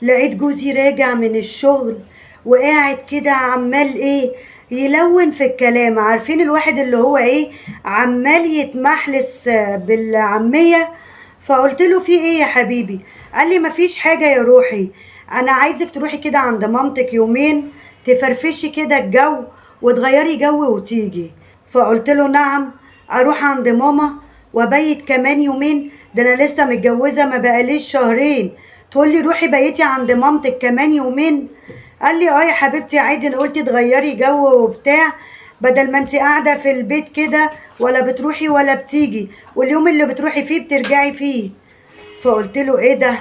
لقيت جوزي راجع من الشغل وقاعد كده عمال ايه يلون في الكلام، عارفين الواحد اللي هو ايه عمال يتمحلس بالعامية. فقلت له في ايه يا حبيبي؟ قال لي مفيش حاجة يا روحي، انا عايزك تروحي كده عند مامتك يومين تفرفشي كده الجو وتغيري جو وتيجي. فقلت له نعم، اروح عند ماما وابيت كمان يومين؟ ده انا لسه متجوزة ما بقاليش شهرين، تقول لي روحي بيتي عند مامتك كمان يومين؟ قال لي اه يا حبيبتي عادي، انا قلت تغيري جو وبتاع، بدل ما انت قاعدة في البيت كده ولا بتروحي ولا بتيجي، واليوم اللي بتروحي فيه بترجعي فيه. فقلت له ايه ده؟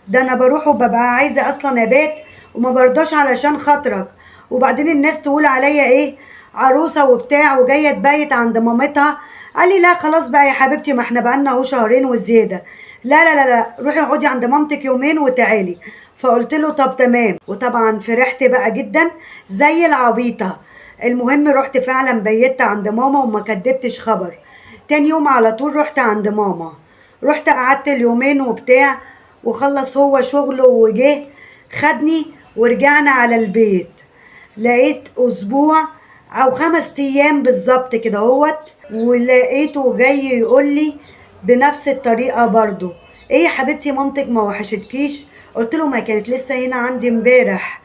ده انا بروح وببقى عايزه اصلا ابات وما برضاش علشان خاطرك، وبعدين الناس تقول عليا ايه، عروسه وبتاع وجاية تبيت عند مامتها. قال لي لا خلاص بقى يا حبيبتي، ما احنا بقالنا اهو شهرين وزيادة، لا لا لا لا روحي اقعدي عند مامتك يومين وتعالي. فقلت له طب تمام، وطبعا فرحت بقى جدا زي العبيطه. المهم رحت فعلا بيت عند ماما وما كدبتش خبر. تاني يوم على طول رحت عند ماما، رحت قعدت اليومين وبتاع، وخلص هو شغله وجه خدني ورجعنا على البيت. لقيت اسبوع او 5 ايام بالظبط كده اهوت، ولقيته جاي يقول لي بنفس الطريقة برضو، ايه يا حبيبتي مامتك ما وحشتكيش؟ قلت له ما كانت لسه هنا عندي امبارح،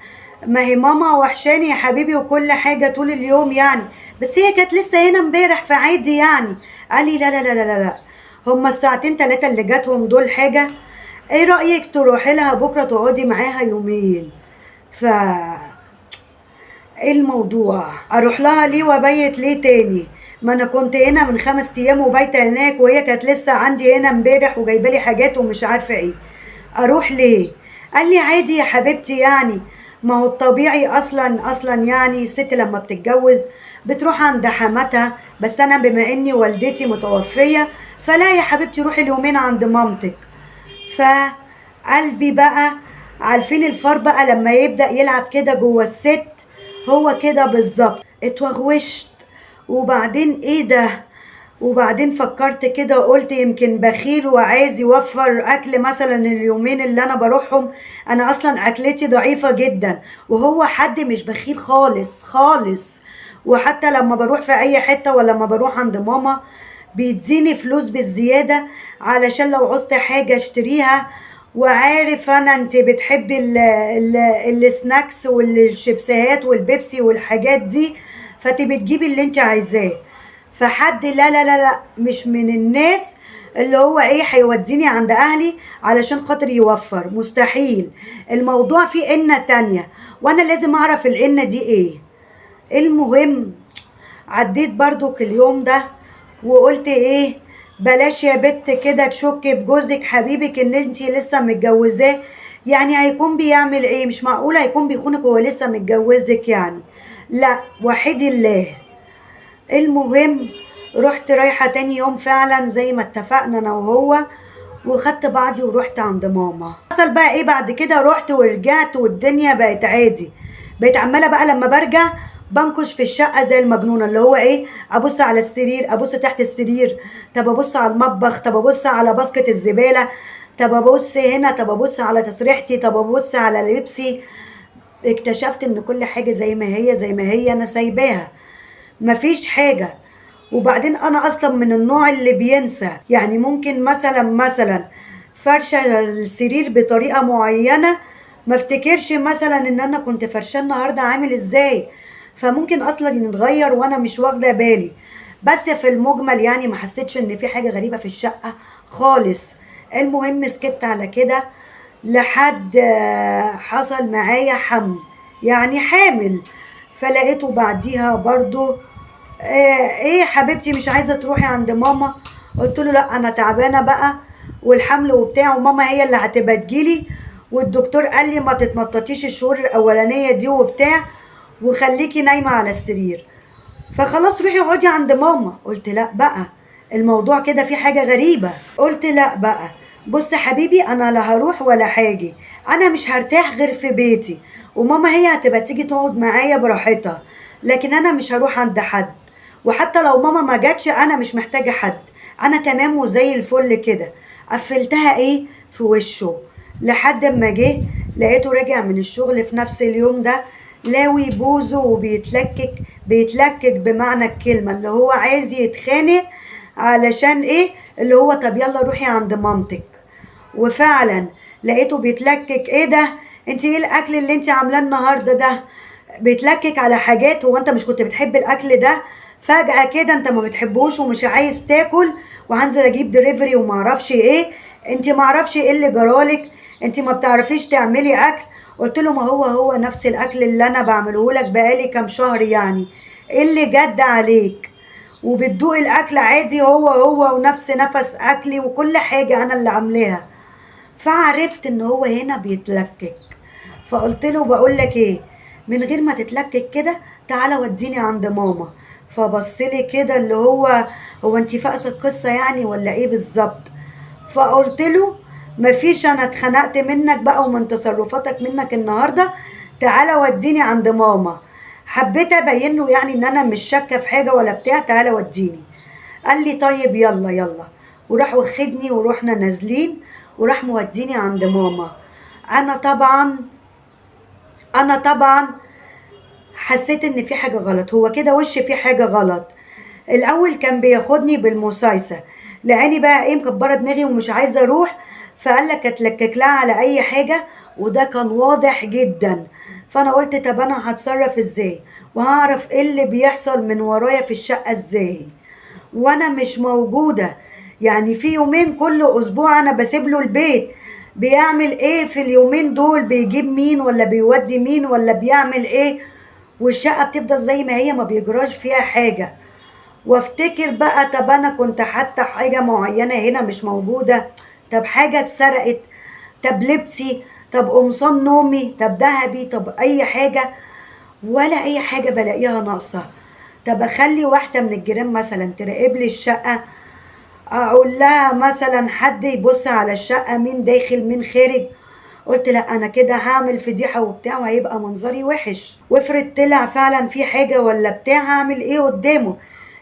ما هي ماما وحشاني يا حبيبي وكل حاجة طول اليوم يعني، بس هي كانت لسه هنا امبارح فعادي يعني. قال لي لا لا لا لا لا، هما الساعتين 3 اللي جاتهم دول حاجة، ايه رايك تروحي لها بكره تقعدي معاها يومين؟ ف ايه الموضوع؟ اروح لها ليه وابيت ليه تاني؟ ما انا كنت هنا من 5 ايام وبايته هناك، وهي كانت لسه عندي هنا امبارح وجايبه لي حاجات ومش عارفه ايه، اروح ليه؟ قال لي عادي يا حبيبتي يعني، ما هو الطبيعي اصلا يعني الست لما بتتجوز بتروح عند حماتها، بس انا بما اني والدتي متوفيه فلا يا حبيبتي روحي اليومين عند مامتك. فقلبي بقى، عارفين الفار بقى لما يبدأ يلعب كده جوه الست، هو كده بالظبط. اتوغوشت، وبعدين ايه ده؟ وبعدين فكرت كده وقلت يمكن بخيل وعايز يوفر اكل مثلا اليومين اللي انا بروحهم، انا اصلا اكلتي ضعيفة جدا، وهو حد مش بخيل خالص خالص، وحتى لما بروح في اي حتة ولا لما بروح عند ماما بيديني فلوس بالزيادة علشان لو عوزت حاجة اشتريها، وعارف انا انت بتحبي السناكس والشيبسيهات والبيبسي والحاجات دي، فتبقي تجيبي اللي انت عايزاه. فحد لا لا لا لا مش من الناس اللي هو ايه هيوديني عند اهلي علشان خاطر يوفر، مستحيل. الموضوع فيه قنة تانية وانا لازم اعرف القنة دي ايه. المهم عديت برضو اليوم ده وقلت ايه، بلاش يا بت كده تشكي في جوزك حبيبك ان انتي لسه متجوزاه، يعني هيكون بيعمل ايه؟ مش معقول هيكون بيخونك وهو لسه متجوزك يعني، لا وحدي الله. المهم رحت رايحة تاني يوم فعلا زي ما اتفقنا انا وهو، وخدت بعضي ورحت عند ماما. حصل بقى ايه بعد كده؟ رحت ورجعت والدنيا بقت عادي، بقيت عمالة بقى لما برجع بنكش في الشقة زي المجنونة، اللي هو ايه، ابص على السرير، ابص تحت السرير، طب ابص على المطبخ، طب ابص على باسكت الزبالة، طب ابص هنا، طب ابص على تسريحتي، طب ابص على لبسي. اكتشفت ان كل حاجة زي ما هي، زي ما هي انا سايباها، مفيش حاجة. وبعدين انا اصلا من النوع اللي بينسى، يعني ممكن مثلا فرشة السرير بطريقة معينة ما افتكرش مثلا ان انا كنت فرشاه النهاردة عامل ازاي، فممكن اصلا يتغير وانا مش واخده بالي. بس في المجمل يعني ما حسيتش ان في حاجة غريبة في الشقة خالص. المهم سكت على كده لحد حصل معايا حمل، يعني حامل. فلقيته بعديها برضو ايه يا حبيبتي مش عايزه تروحي عند ماما؟ قلت له لا انا تعبانة بقى والحمل وبتاع، وماما هي اللي هتبقى تجيلي، والدكتور قال لي ما تتنططيش الشهور الاولانية دي وبتاع، وخليكي نايمة على السرير، فخلاص روحي اقعدي عند ماما. قلت لا بقى الموضوع كده في حاجة غريبة. قلت لا بقى بص حبيبي انا لا هروح ولا حاجة، انا مش هرتاح غير في بيتي، وماما هي هتبقى تيجي تقعد معايا براحتها، لكن انا مش هروح عند حد، وحتى لو ماما ما جاتش انا مش محتاجه حد، انا تمام وزي الفل كده. قفلتها ايه في وشه. لحد ما جه لقيته راجع من الشغل في نفس اليوم ده لاوي بوزه وبيتلكك، بيتلكك بمعنى الكلمة، اللي هو عايز يتخانق علشان ايه، اللي هو طب يلا روحي عند مامتك. وفعلا لقيته بيتلكك، ايه ده انت ايه الاكل اللي انت عاملاه النهارده ده؟ بيتلكك على حاجات، هو انت مش كنت بتحب الاكل ده؟ فجأة كده انت ما بتحبوش ومش عايز تاكل، وهنزل اجيب دليفري وما اعرفش ايه، انت ما اعرفش ايه اللي جرالك، انت ما بتعرفيش تعملي اكل. قلت له ما هو هو نفس الاكل اللي انا بعمله لك بقالي كام شهر، يعني ايه اللي جد عليك؟ وبتدوق الاكل عادي هو هو ونفس نفس اكلي وكل حاجة انا اللي عاملاها. فعرفت ان هو هنا بيتلكك، فقلت له بقول لك ايه، من غير ما تتلكك كده تعالى وديني عند ماما. فبص لي كده اللي هو هو انت فاقسه القصة يعني ولا ايه بالظبط؟ فقلت له مفيش، انا اتخنقت منك بقى ومن تصرفاتك منك النهارده، تعالى وديني عند ماما. حبيت ابين له يعني ان انا مش شاكه في حاجة ولا بتاع، تعالى وديني. قال لي طيب يلا يلا، وراح واخدني ورحنا نازلين، وراح موديني عند ماما. انا طبعا حسيت ان في حاجة غلط، هو كده وش في حاجة غلط. الاول كان بياخدني بالمسايسه، لقاني بقى ايه مكبره دماغي ومش عايزه اروح، فقال لك اتلكك لها على اي حاجة، وده كان واضح جدا. فانا قلت طب انا هتصرف ازاي وهعرف ايه اللي بيحصل من ورايا في الشقة ازاي وانا مش موجودة؟ يعني في يومين كل اسبوع انا بسيب له البيت، بيعمل ايه في اليومين دول؟ بيجيب مين ولا بيودي مين ولا بيعمل ايه؟ والشقه بتفضل زي ما هي، ما بيجراش فيها حاجة. وافتكر بقى طب انا كنت حتى حاجة معينة هنا مش موجودة، طب حاجة اتسرقت، طب لبسي، طب قمصان نومي، طب ذهبي، طب اي حاجة، ولا اي حاجة بلاقيها ناقصه. طب اخلي واحدة من الجيران مثلا تراقب لي الشقة، اقول لها مثلا حد يبص على الشقة مين داخل مين خارج. قلت لا انا كده هعمل فضيحة وبتاع وهيبقى منظري وحش، وافرض طلع فعلا في حاجة ولا بتاع هعمل ايه قدامه؟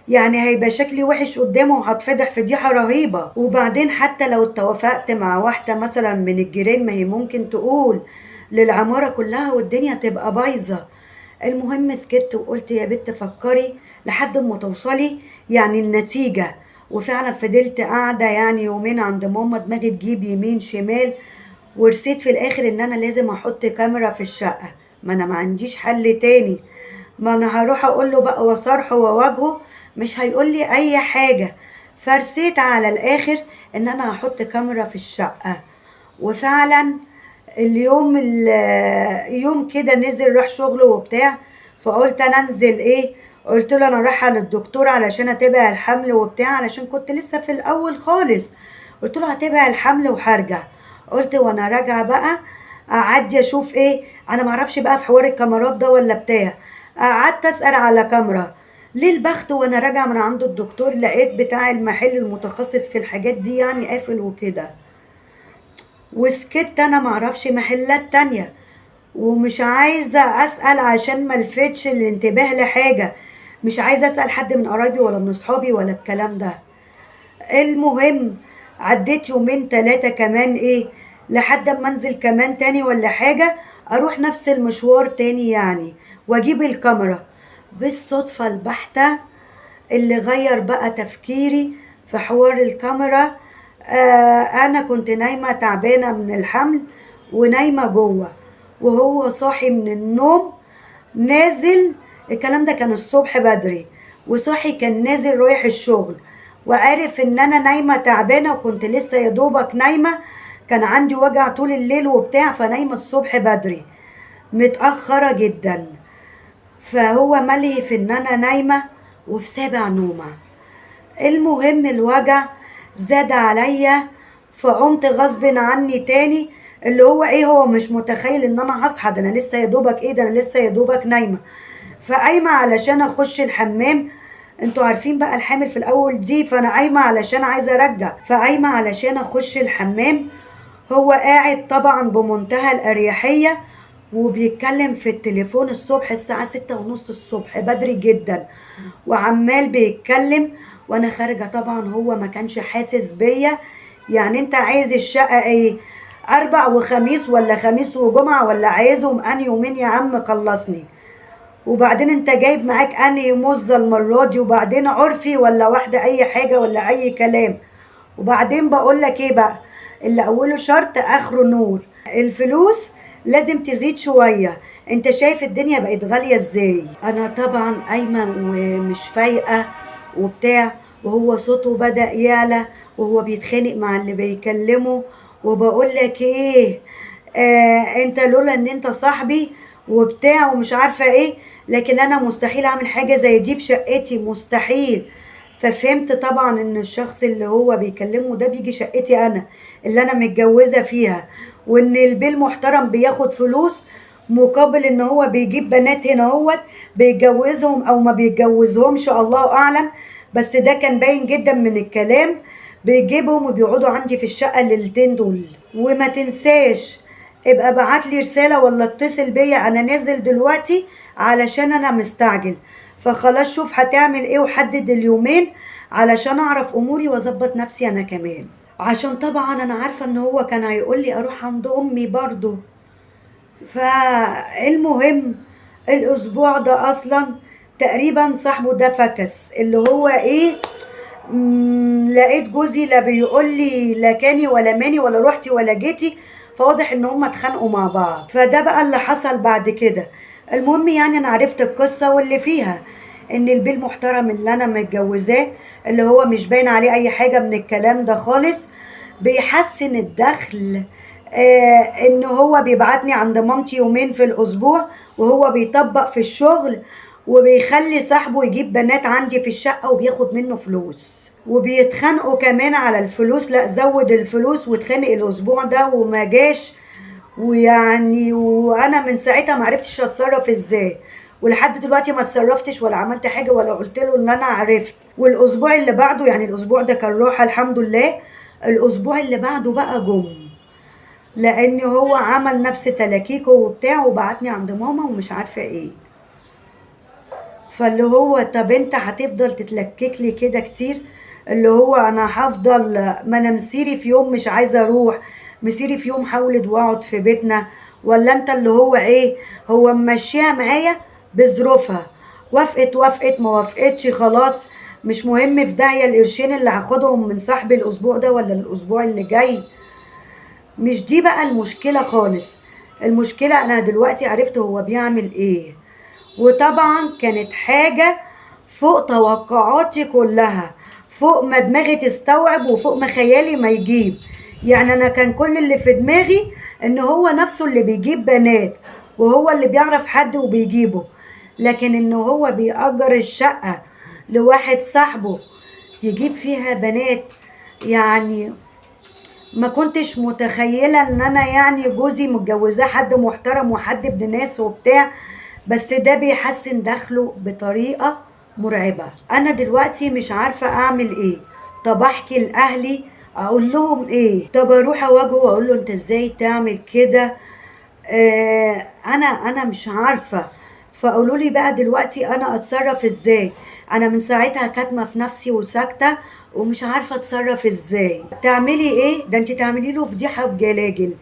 يعني هيبقى شكلي وحش قدامه وهتفضح فضيحة رهيبة. وبعدين حتى لو اتوافقت مع واحدة مثلا من الجيران، ما هي ممكن تقول للعماره كلها والدنيا تبقى بايظة. المهم سكت وقلت يا بت فكري لحد ما توصلي يعني النتيجة. وفعلا فضلت قاعدة يعني يومين عند ماما، دماغي تجيب يمين شمال، ورسيت في الاخر ان انا لازم احط كاميرا في الشقة، ما انا ما عنديش حل تاني، ما انا هروح اقول له بقى وصرحه وواجهه مش هيقول لي اي حاجة. فرسيت على الاخر ان انا هحط كاميرا في الشقة. وفعلا اليوم يوم كده نزل راح شغله وبتاع، فقلت انا انزل ايه، قلت له انا رايحة للدكتور علشان اتابع الحمل وبتاع، علشان كنت لسه في الاول خالص. قلت له هتابع الحمل وهرجع. قلت وانا راجعه بقى اعدي اشوف ايه، انا معرفش بقى في حوار الكاميرات ده ولا بتاع. قعدت اسال على كاميرا ليه البخت، وانا راجعه من عند الدكتور لقيت بتاع المحل المتخصص في الحاجات دي يعني قافل وكده. وسكت انا معرفش محلات تانية ومش عايزة اسأل عشان ما الفتش الانتباه لحاجة، مش عايزة اسأل حد من قرايبي ولا من اصحابي ولا الكلام ده. المهم عديت يومين تلاتة كمان ايه لحد ما انزل كمان تاني ولا حاجة، اروح نفس المشوار تاني يعني واجيب الكاميرا. بالصدفة البحتة اللي غير بقى تفكيري في حوار الكاميرا، انا كنت نايمة تعبانة من الحمل ونايمة جوه، وهو صاحي من النوم نازل، الكلام ده كان الصبح بدري، وصاحي كان نازل رايح الشغل، وعارف ان انا نايمة تعبانة وكنت لسه يا دوبك نايمة، كان عندي وجع طول الليل وبتاع، فنايمة الصبح بدري متأخرة جدا. فهو ملهي في ان انا نايمة وفي سابع نومة. المهم الوجع زاد عليا، فقمت غصب عني تاني، اللي هو ايه، هو مش متخيل ان انا هصحى، ده انا لسه يا دوبك ايه، ده انا لسه يا دوبك نايمة. فقايمه علشان اخش الحمام، انتوا عارفين بقى الحامل في الاول دي، فانا قايمة علشان عايزه ارجع، فقايمه علشان اخش الحمام. هو قاعد طبعا بمنتهى الاريحيه وبيتكلم في التليفون الصبح الساعة 6:30 الصبح بدري جدا، وعمال بيتكلم وانا خارجه. طبعا هو ما كانش حاسس بيا، يعني انت عايز الشقة ايه؟ اربع وخميس ولا خميس وجمعه، ولا عايزهم انهي يومين يا عم خلصني؟ وبعدين انت جايب معاك انهي مزه المرة دي؟ وبعدين عرفي ولا واحدة اي حاجة ولا اي كلام؟ وبعدين بقول لك ايه بقى، اللي اوله شرط اخره نور، الفلوس لازم تزيد شوية، انت شايف الدنيا بقت غالية ازاي. انا طبعا قايمة ومش فايقه وبتاع، وهو صوته بدأ يعلى وهو بيتخانق مع اللي بيكلمه، وبقول لك ايه، انت لولا ان انت صاحبي وبتاع ومش عارفه ايه، لكن انا مستحيل اعمل حاجة زي دي في شقتي، مستحيل. ففهمت طبعا ان الشخص اللي هو بيكلمه ده بيجي شقتي انا اللي انا متجوزة فيها، وان البيه المحترم بياخد فلوس مقابل ان هو بيجيب بنات هنا اهوت بيتجوزهم او ما بيتجوزهمش الله اعلم، بس ده كان باين جدا من الكلام، بيجيبهم وبيقعدوا عندي في الشقة الليلتين دول. وما تنساش ابقى بعت لي رسالة ولا اتصل بيا، انا نازل دلوقتي علشان انا مستعجل. فخلاص شوف هتعمل ايه وحدد اليومين علشان اعرف اموري واظبط نفسي انا كمان، عشان طبعا انا عارفه ان هو كان هيقول لي اروح عند امي برضو. فالمهم الاسبوع ده اصلا تقريبا صاحبه ده فكس، اللي هو ايه، لقيت جوزي لا بيقول لي لا كاني ولا ماني ولا روحتي ولا جيتي، فواضح ان هما اتخانقوا مع بعض. فده بقى اللي حصل بعد كده. المهم يعني انا عرفت القصة واللي فيها، ان البيه المحترم اللي انا متجوزاه اللي هو مش باين عليه اي حاجة من الكلام ده خالص، بيحسن الدخل، ان هو بيبعتني عند مامتي يومين في الاسبوع وهو بيطبق في الشغل، وبيخلي صاحبه يجيب بنات عندي في الشقة وبياخد منه فلوس، وبيتخانقوا كمان على الفلوس، لا زود الفلوس واتخانق الاسبوع ده وما جاش. ويعني وانا من ساعتها ما عرفتش اتصرف ازاي، ولحد دلوقتي ما اتصرفتش ولا عملت حاجة ولا قلت له ان انا عرفت. والاسبوع اللي بعده، يعني الاسبوع ده كان راحة الحمد لله، الاسبوع اللي بعده بقى جم، لان هو عمل نفس تلاكيكه وبتاع وبعتني عند ماما ومش عارفه ايه. فاللي هو طب انت هتفضل تتلكك لي كده كتير؟ اللي هو انا هفضل، ما انا مسيري في يوم مش عايزه اروح، مسيري في يوم هولد واقعد في بيتنا، ولا انت اللي هو ايه، هو ممشيها معايا بظروفها، وافقت وافقت ما وافقتش خلاص مش مهم، في داهية القرشين اللي هاخدهم من صاحبي الاسبوع ده ولا الاسبوع اللي جاي. مش دي بقى المشكلة خالص، المشكلة انا دلوقتي عرفت هو بيعمل ايه، وطبعا كانت حاجة فوق توقعاتي كلها، فوق ما دماغي تستوعب وفوق ما خيالي ما يجيب. يعني انا كان كل اللي في دماغي ان هو نفسه اللي بيجيب بنات وهو اللي بيعرف حد وبيجيبه، لكن ان هو بيأجر الشقة لواحد صاحبه يجيب فيها بنات، يعني ما كنتش متخيلة ان انا يعني جوزي متجوزاه حد محترم وحد ابن ناس وبتاع، بس ده بيحسن دخله بطريقة مرعبة. انا دلوقتي مش عارفة اعمل ايه، طب احكي لاهلي اقول لهم ايه، طب اروح اواجهه واقول له انت ازاي تعمل كده، انا مش عارفة. فقولوا لي بقى دلوقتي انا اتصرف ازاي، انا من ساعتها كاتمة في نفسي وساكتة ومش عارفة اتصرف ازاي. تعملي ايه؟ ده انت تعملي له فضيحة بجلاجل،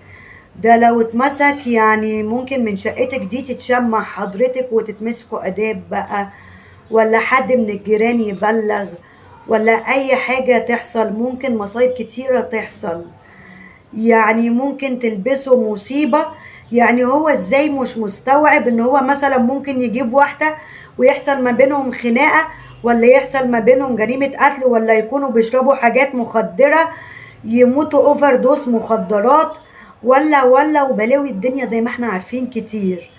ده لو اتمسك يعني ممكن من شقتك دي تتشمع حضرتك وتتمسكوا اداب بقى، ولا حد من الجيران يبلغ، ولا اي حاجة تحصل، ممكن مصايب كتيرة تحصل، يعني ممكن تلبسه مصيبة. يعني هو ازاي مش مستوعب ان هو مثلا ممكن يجيب واحدة ويحصل ما بينهم خناقة، ولا يحصل ما بينهم جريمة قتل، ولا يكونوا بيشربوا حاجات مخدرة يموتوا overdose مخدرات، ولا وبلاوي الدنيا زي ما احنا عارفين كتير.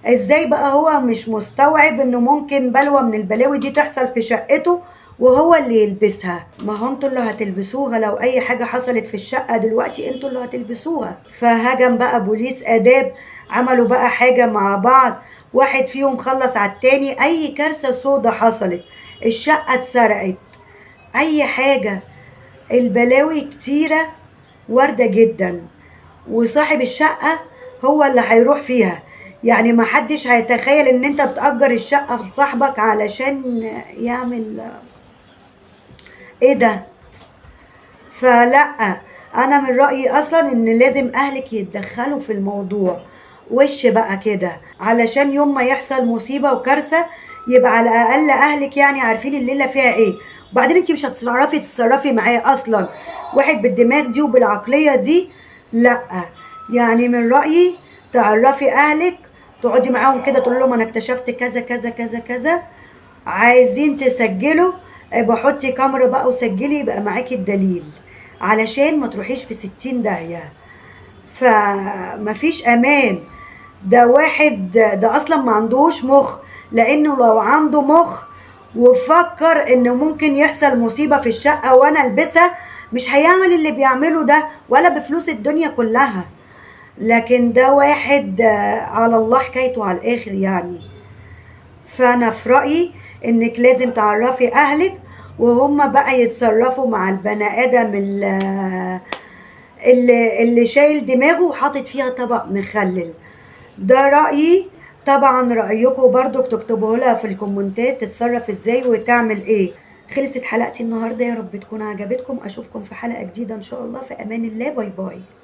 ازاي بقى هو مش مستوعب انه ممكن بلوى من البلاوي دي تحصل في شقته وهو اللي يلبسها؟ ما هو انتوا اللي هتلبسوها لو اي حاجة حصلت في الشقة دلوقتي، انتوا اللي هتلبسوها. فهجم بقى بوليس اداب، عملوا بقى حاجة مع بعض، واحد فيهم خلص على التاني، اي كارثة سودة حصلت، الشقة اتسرقت، اي حاجة، البلاوي كتيرة واردة جدا، وصاحب الشقة هو اللي هيروح فيها. يعني ما حدش هيتخيل ان انت بتأجر الشقة لصاحبك علشان يعمل ايه ده. فلا، انا من رأيي اصلا ان لازم اهلك يتدخلوا في الموضوع وش بقى كده، علشان يوم ما يحصل مصيبة وكارثة يبقى على الاقل اهلك يعني عارفين الليلة فيها ايه. وبعدين انت مش هتصرفي تتصرفي معاه اصلا، واحد بالدماغ دي وبالعقلية دي لا. يعني من رأيي تعرفي اهلك، تقعدي معاهم كده تقول لهم انا اكتشفت كذا كذا كذا كذا، عايزين تسجلوا ابقى حطي كاميرا بقى وسجلي، يبقى معاكي الدليل علشان ما تروحيش في 60 داهية. فمفيش امان، ده واحد ده اصلا ما عندوش مخ، لانه لو عنده مخ وفكر انه ممكن يحصل مصيبة في الشقة وانا البسها مش هيعمل اللي بيعمله ده ولا بفلوس الدنيا كلها. لكن ده واحد على الله حكايته على الاخر يعني. فانا في رأيي انك لازم تعرفي اهلك وهم بقى يتصرفوا مع البني ادم اللي شايل دماغه وحاطط فيها طبق مخلل. ده رأيي، طبعا رأيكم برضو تكتبوه لها في الكومنتات تتصرف ازاي وتعمل ايه. خلصت حلقتي النهارده، يا رب تكون عجبتكم، اشوفكم في حلقة جديدة ان شاء الله. في امان الله، bye bye.